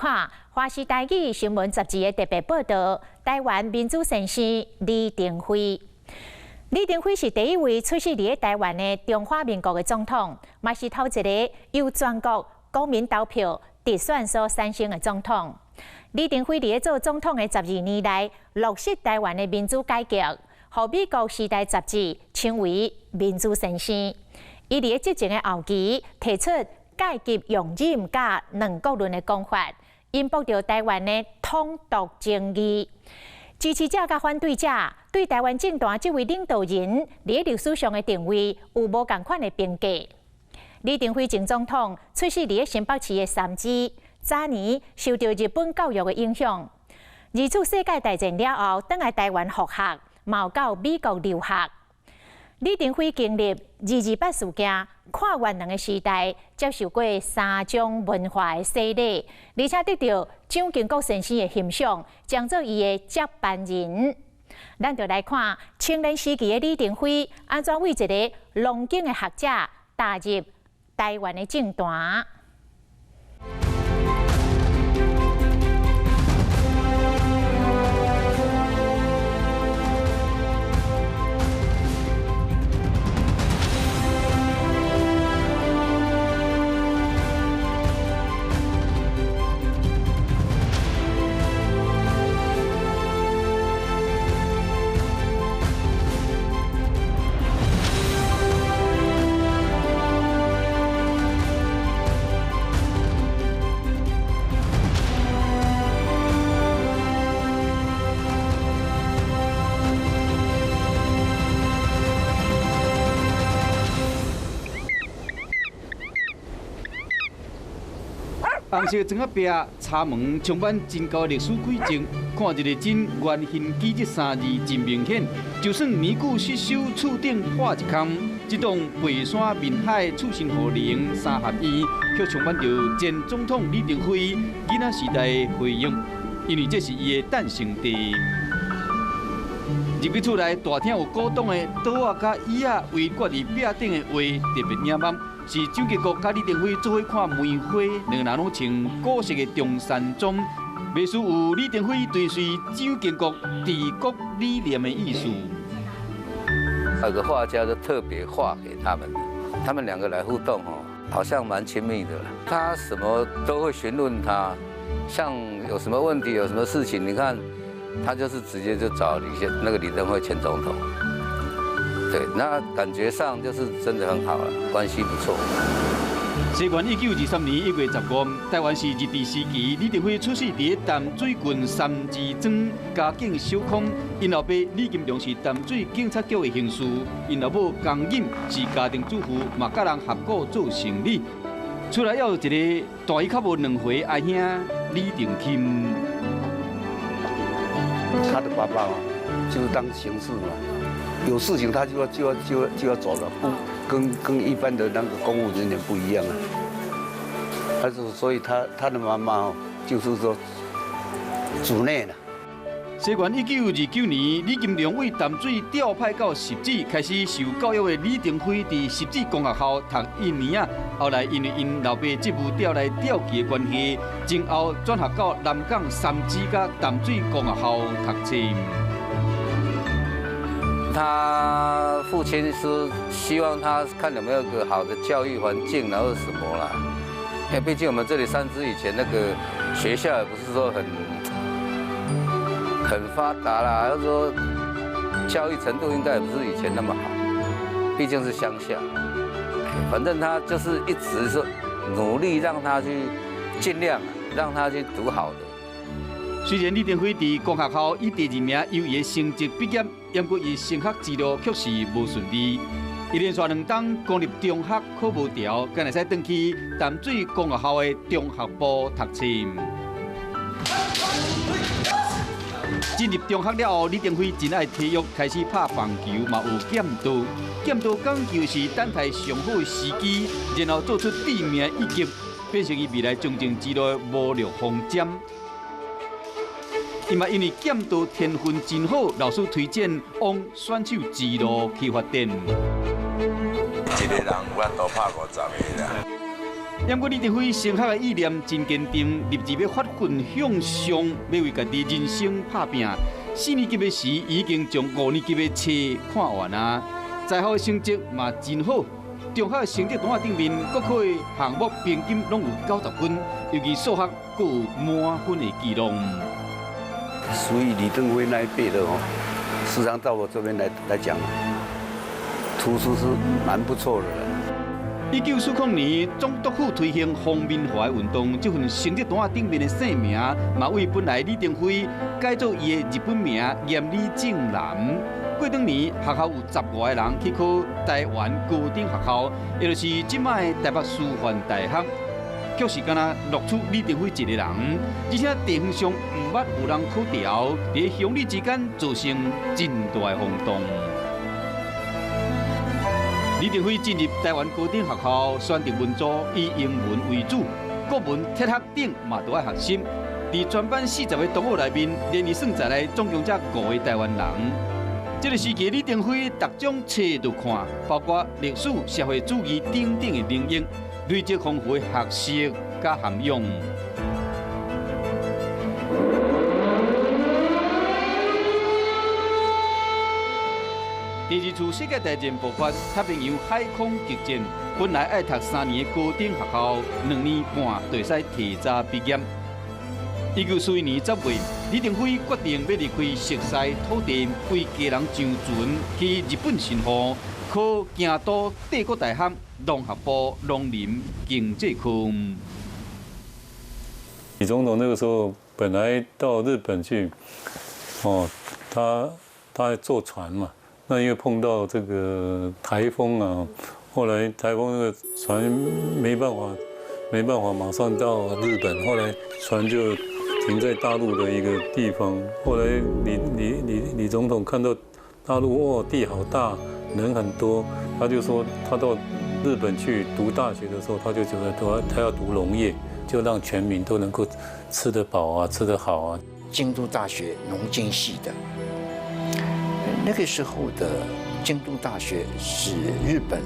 看《華視台語新聞雜誌》的特別報導，台灣民主先生李登輝。李登輝是第一位出世佇台灣的中華民國的總統，嘛是頭一个由全國公民投票直選所產生的總統。李登輝佇做總統的12年內，落實台灣的民主改革，予美國《時代》雜誌稱為民主先生。伊佇執政的後期，提出戒急用忍佮兩國論的講法。引爆著台灣的統獨爭議，支持者佮反對者對台灣政壇這位領導人佇歷史上的定位有無仝款的評價。李登輝前總統出世佇新北市的三芝，早年受著日本教育的影響。二次世界大戰了後，轉來台灣復學，嘛有到美國留學。李登輝經歷228事件、跨越兩个時代，接受過三種文化的洗禮，而且得到蔣經國先生的欣賞，將做伊的接班人。咱就來看青年時期的李登輝，按怎為一个龍井的學者踏入台灣的政壇。紅色磚仔壁，柴門充滿真高歷史軌跡，看一个真原形記這三字真明顯。就算年久失修，厝頂破一空，這棟背山面海、厝身戶靈三合院，卻充滿著前總統李登輝囡仔時代的回憶，因為這是伊的誕生地。入去厝內，大廳有古董的桌仔佮椅仔，圍掛佇壁頂的畫特別惹目。是蔣經國佮李登輝做伙看梅花，兩人攏穿古色的中山裝，袂輸有李登輝追隨蔣經國治國理念的意思。那個畫家就特別畫給他們，他們兩個來互動哦，好像蠻親密的。他什麼都會詢問他，像有什麼問題、有什麼事情，你看他就是直接就找李先那個李登輝前總統。對，那感覺上就是真的很好了，關係不錯。西元1923年1月15，台灣是日治時期，李登輝出世佇淡水郡三芝莊，家境小康。𪜶老爸李金龍是淡水警察局的刑事，𪜶老母江穎是家庭主婦，嘛佮人合股做生理。厝內猶有一個大伊較無2歲阿兄李登欽。他的爸爸就是當刑事嘛。有事情他就要就要就要就要走了，不跟一般的那個公務人員不一樣啊。他是所以他的媽媽就是說主內啦。西元1929年，李金龍為淡水調派到汐止，開始受教育的李登輝佇汐止公學校讀一年啊。後來因為𪜶老爸職務調來調去的關係，前後轉學到南港三芝佮淡水公學校讀冊。他父親是希望他看有沒有個好的教育環境，然後什麼啦？因為畢竟我們這裡三芝以前那個學校也不是說很發達啦，還是說教育程度應該也不是以前那麼好，畢竟是鄉下。反正他就是一直說努力讓他去盡量讓他去讀好的。雖然李登輝佇公學校以第二名優異的成績畢業，不過伊升學之路卻是無順利。伊連續兩冬公立中學考無著，敢會使轉去淡水公學校的中學部讀冊。進入中學了後，李登輝真愛體育，開始拍棒球，嘛有劍道。劍道講求是等待上好的時機，然後做出致命一擊，變成伊未來從政之路的謀略方針。伊嘛因為劍道天分真好，老師推薦往選手之路去發展。一個人有法度拍50个啦。不過李登輝升學的意念真堅定，立志欲發奮向上，欲為家己人生拍拚。四年級的時，已經將五年級的冊看完啊。在校的成績嘛真好，中學的成績單仔頂面，各科的項目平均攏有90分，尤其數學閣有滿分的記錄。屬於李登輝那一輩的哦，時常到我這邊來講，圖書是蠻不錯的啦。1940年，總督府推行皇民化的運動，這份成績單仔頂面的姓名，嘛為本來李登輝改做伊的日本名嚴李正男。過當年，學校有15個人去考台灣高等學校，也就是這擺的台北師範大學，卻是干焦錄取李登輝一个人，而且地方上毋捌有人考著，佇鄉里之間造成真大的轟動。李登輝進入台灣高等學校，選擇文組以英文為主，國文、哲學等嘛都愛學習。佇全班40個同學內面，連伊算在內，總共才五个台灣人。這个時期，李登輝逐種冊都看，包括歷史、社會主義等等的領域，累積豐富的學識佮涵養。第二次世界大戰爆發，太平洋海空激戰，本來愛讀3年的高等學校，2年半就會使提早畢業。1941年10月，李登輝決定欲離開熟似土地，為家人上船去日本神戶考京都帝國大學農學部農林經濟科。李總統那個時候本來到日本去，哦，他坐船嘛。那因為碰到這個颱風啊，後來颱風那個船沒辦法馬上到日本，後來船就停在大陸的一個地方。後來李總統看到大陸哦，地好大，人很多，他就說他到日本去讀大學的時候，他就覺得他要讀農業，就讓全民都能夠吃得飽啊，吃得好啊。京都大學農經系的。那個時候的京都大學是日本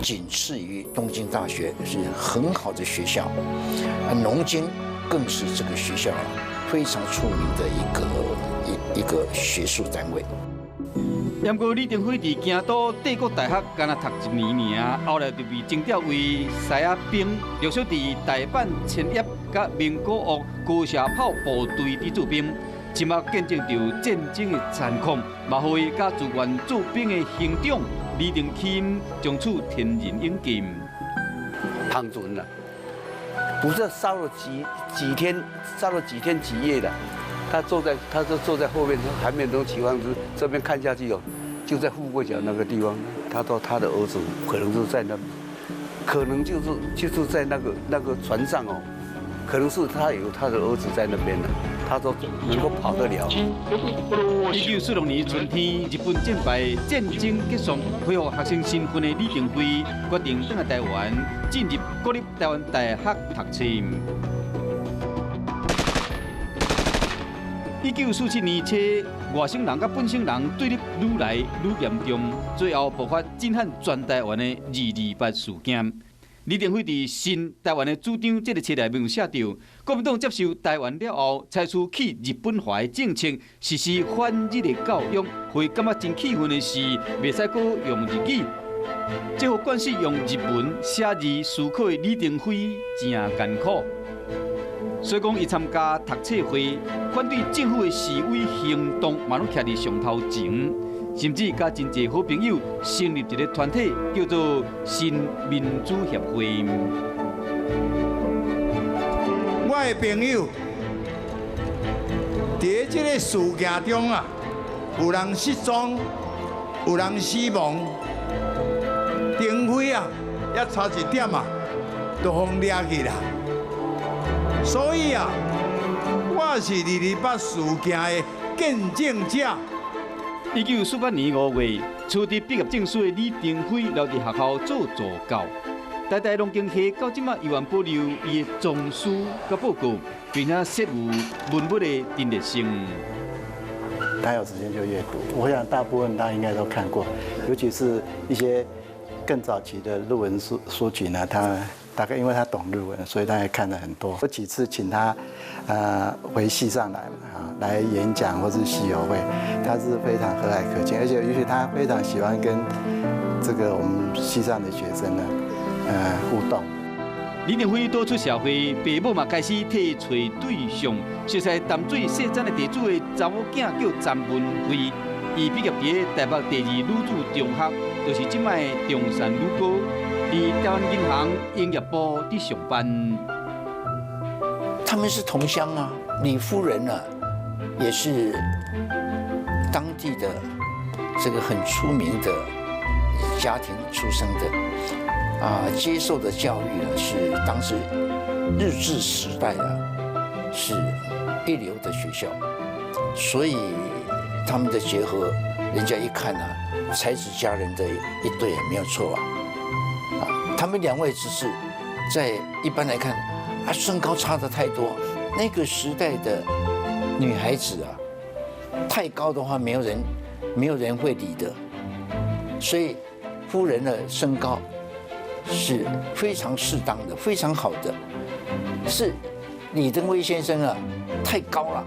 僅次於東京大學，是很好的學校。農經更是這個學校非常出名的一個學術單位。不過李登輝佇京都帝國大學干焦讀一年爾，後來就被徵調為師仔兵，陸續佇大阪千葉佮名古屋高射炮部隊佇駐兵。親目見證著戰爭的殘酷，嘛予伊佮自願做兵的兄長李登輝從此天人永隔。胖船啊，不知道燒了幾天，燒了幾天幾夜的。他就坐在後面，還沒有起房子，這邊看下去哦，就在富貴角那個地方。他說他的兒子可能就在那，可能就是在那個船上哦，可能是他有他的兒子在那邊呢。他說能夠跑得了。1946年春天，日本戰敗，戰爭結束，恢復學生身份的李登輝決定轉來台灣，進入國立台灣大學讀冊。1947年初，外省人佮本省人對立愈來愈嚴重，最後爆發震撼全台灣的二二八事件。李登輝佇新台灣的主張這个冊內面有寫著，國民黨接受台灣了後，採取去日本化的政策，實施反日的教育，會感覺真氣憤的是，袂使閣用日語。這予慣勢用日文寫字思考的李登輝誠艱苦。所以講，伊參加讀冊會，反對政府的示威行動，嘛攏徛佇上頭前。甚至佮真濟好朋友成立一个團體，叫做新民主協會。我的朋友，佇這个事件中啊，有人失蹤，有人死亡，登輝啊，也差一點啊，都予掠去啦。所以啊，我是二二八事件的見證者。1948年5月，取得畢業證書的李登輝留佇學校做助教。台大農經系到這馬猶原保留伊的藏書佮報告，並且設有文物的陳列室。他有時間就閱讀，我想大部分他應該都看過，尤其是一些更早期的日文書籍呢，他大概因為他懂日文，所以他也看了很多。我幾次請他，回系上來啊，來演講或是系友會，他是非常和藹可親，而且尤其他非常喜歡跟這個我們系上的學生呢，互動。李登輝倒出社會，爸母嘛開始替揣對象，熟似淡水細棧的地主的查某囝叫詹文慧，伊畢業佇台北第二女子中學，就是這擺的中山女高。佇台灣銀行營業部佇上班。他們是同鄉啊，李夫人呢，也是當地的這個很出名的家庭出生的，啊，接受的教育呢是當時日治時代啊，是一流的學校，所以他們的結合，人家一看啊，才子佳人的一對也沒有錯啊。他們兩位只是在一般來看，啊，身高差得太多。那個時代的女孩子啊，太高的話，沒有人會理的。所以夫人的身高是非常適當的，非常好的。是李登輝先生啊，太高了。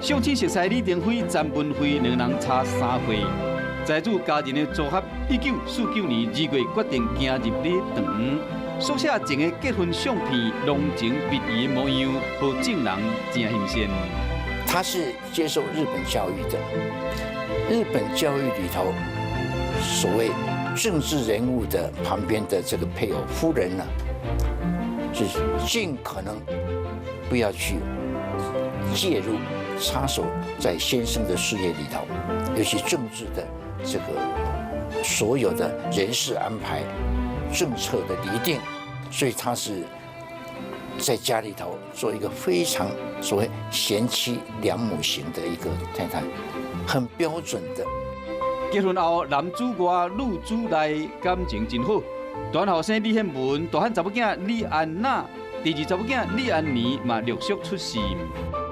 相親熟似李登輝、詹文慧兩人差3歲。才子佳人的組合，1949年2月決定行入禮堂，宿舍前的結婚相片，濃情蜜意的模樣，予眾人真欣羨。他是接受日本教育的，日本教育裡頭，所謂政治人物的旁邊的這個配偶夫人呢，是盡可能不要去介入插手在先生的事業裡頭，尤其政治的。這個所有的人事安排、政策的擬定，所以他是在家裡頭做一個非常所謂賢妻良母型的一個太太，很標準的。結婚後，男主外女主內，感情真好。大漢後生李憲文，大漢查某囝李安娜，第二查某囝李安妮嘛陸續出世。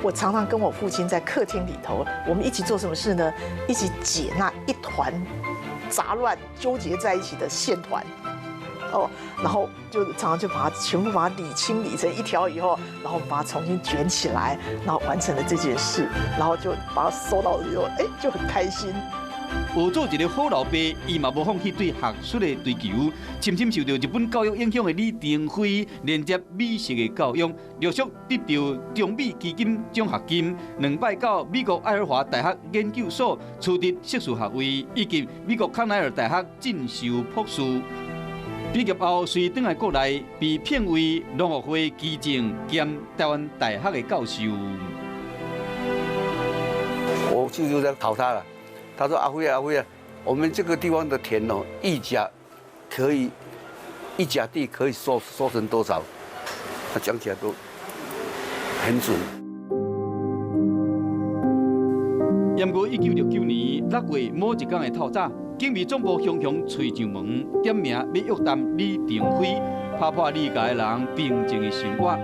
我常常跟我父親在客廳裡頭，我們一起做什麼事呢？一起解那一團雜亂糾結在一起的線團，哦，然後就常常就把它全部把它理清理成一條以後，然後把它重新捲起來，然後完成了這件事，然後就把它收到以後，哎，就很開心。學做一個好老爸，伊嘛無放棄對學術的追求，深深受著日本教育影響的李登輝，連接美式的教育，陸續得著中美基金獎學金，兩擺到美國愛荷華大學研究所取得碩士學位，以及美國康奈爾大學進修博士。畢業後，隨轉來國內，被聘為農學會基正兼台灣大學的教授。我舅舅在考他了。他說：“阿輝啊，阿輝啊，我們這個地方的田哦，一甲可以一甲地可以收成多少？”他講起來都很準。不過1969年6月某一天的透早，警備總部雄雄揣上門，點名欲約談李登輝，拍破李家的人平靜的生活。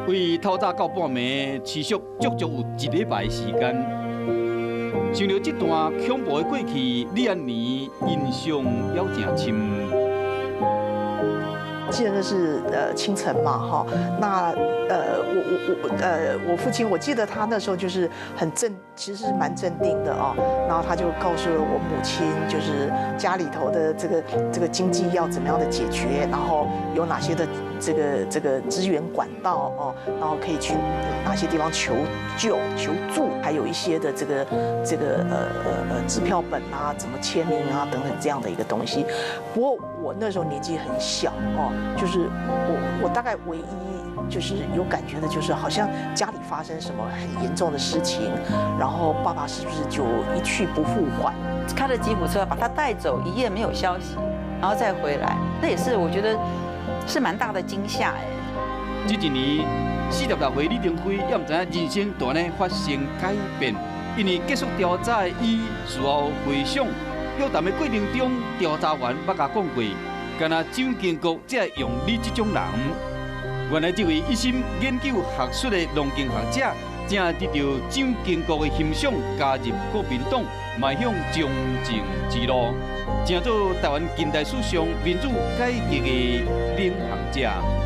為透早到半暝，持續足足有一禮拜時間。想著這段恐怖的過去，李安妮印象猶誠深。記得那是清晨嘛，哈，那我父親，我記得他那時候就是很鎮，其實是蠻鎮定的哦。然後他就告訴了我母親，就是家裡頭的這個經濟要怎麼樣的解決，然後有哪些的這個資源管道哦，然後可以去哪些地方求救求助，還有一些的這個支票本啊，怎麼簽名啊等等這樣的一個東西。不過我那時候年紀很小哦。就是我大概唯一就是有感覺的，就是好像家裡發生什麼很嚴重的事情，然後爸爸是不是就一去不復返？開了吉普車把他帶走，一夜沒有消息，然後再回來，那也是我覺得是蠻大的驚嚇哎。這一年46歲李登輝也毋知影人生就按呢發生改變，因為結束調查的伊事後回想，約談的過程中，調查員捌共講過。敢若蔣經國才會用你這種人。原來這位一心研究學術的農經學者，才得著蔣經國的欣賞，加入國民黨，邁向從政之路，成做台灣近代史上民主改革的領航者。